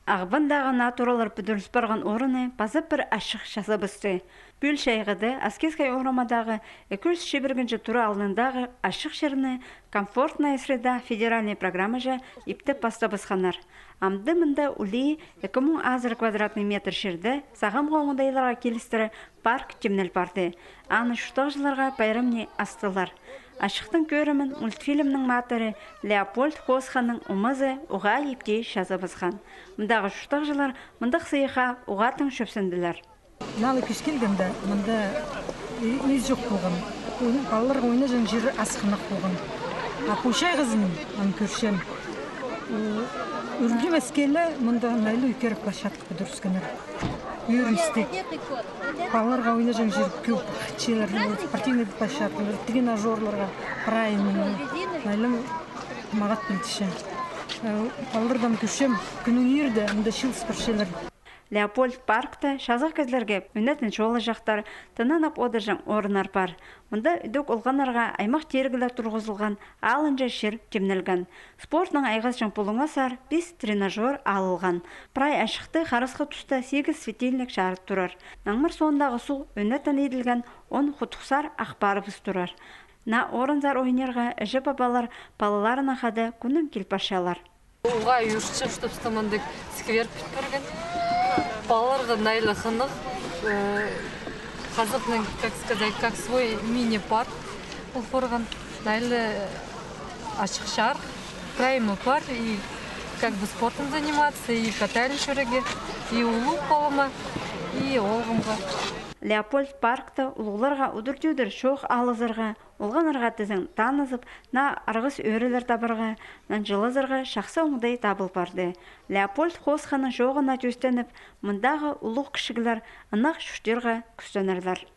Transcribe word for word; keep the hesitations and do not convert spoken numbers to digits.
Ағбандағы наа туралар пӱдіріл парған орынны паза пір ачых чазабысты. Пӱӱл чайғыда Аскизскай орамадағы ікі чӱс чибіргінҷі тура алнындағы ачых чирні «Комфортная среда» федеральнай программаҷа иптеп пастабысханнар. Амды мында улии ікі муң азыра квадратный метр чирде сағамғы оңдайларға килістіре парк тимнел парды. Аны чуртағҷыларға пайрамни астылар. Ачыхтың кӧрімін мультфильмнің матыры Леопольд Хосханның омазы уғаа иптей чазабысхан. Мындағы чуртағҷылар мындағ сыйыхха уғаа тың чӧпсінділер. Наа ла кӱс килгенде, мында ӧс чох полған. Палаларға ойнаҷаң чир асхынах полған. А пу чайғызын ам кӧрчем. Ӱр нимес киле, мында найлы ӱкерек площадка пӱдіріскеннер. Ӧріністіг. Палаларға ойнаҷаң чир кӧп. Хатчылар, спортивный площадкалар, тренажёрларға прай мына найлы мағат пілдірче. Палаларны ам кӧрчем, кӱннің иирде мында чыылыс парчалар. Леопольд паркта чазағ кізілерге ӧнетін чолаҷахтар, тынанып одырҷаң орыннар пар. Мында ідӧк олғаннарға аймах тиріглер турғызылған, алынҷа чир тимнелген. Спортнаң айғасчаң пулуңа сар пис тренажёр алылған. Прай ачыхты харасхы туста сигіс светильник чарыт турар. Наңмыр соондағы суғ ӧнетін иділген, он хутухсар ах парыбыс турар. Наа орынзар ойнирға іҷе-пабалар палаларынаң хада кӱннің кил парчалар. Уғаа ӧрінчем, чтоб мындағ сквер пӱт парған. Палаларға найлы хынығ, э, хазахнаң, как сказать, как свой мини-парк пол парған. Найлы ачых чарых, прай ниме пар, и как бы спортом заниматься, и катание чӧрерге, и улуғ палама, и оолғымға. Леопольд паркта улуғларға удур-тӧдір чоох алызарға, олғаннарға тізең танызып, наа арғыс ӧӧрелер табарға, нанҷылазарға чахсы оңдай табыл парды. Леопольд Хосханның чооғына тӧстеніп, мындағы улуғ кічіглер ынағ чуртирға кӱстенерлер.